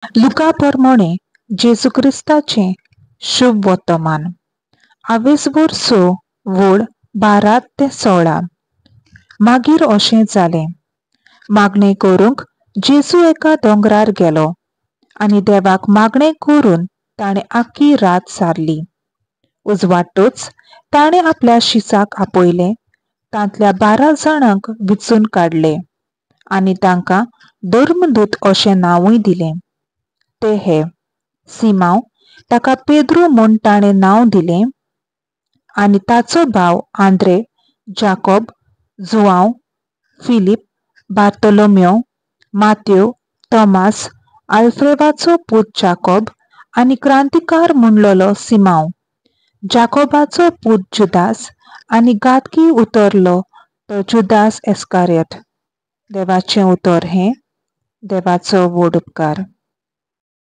लुका प्रमाणें जेजू क्रिस्ताचें शुभ वर्तमान. आवेसभर स वळ 12 ते 16. मागीर अशें जालें, मागणें करूंक जेजू एका दोंगरार गेलो आनी देवाक मागणें करून ताणें आख्खी रात सारली. उजवाडटच ताणें आपल्या शिसाक आपयले, तांतल्या 12 जाणांक विचून काडले आनी तांकां धर्मदूत अशें नांवूय दिलें. ते हे: सिमांव, ताका पेद्रू म्हूण ताणें नांव दिलें, आनी ताचो भाव आंद्रे, जाकोब, जुआंव, फिलीप, बार्तोलोमेव, मातेव, तोमास, आल्फ्रेवाचो पूत जाकोब आनी क्रांतिकार म्हणलेलो सिमांव, जाकोबाचो पूत जुदास आनी घातकी उतरलो तो जुदास एस्कार्यत. देवाचें उतर हें. देवाचो व्हड उपकार.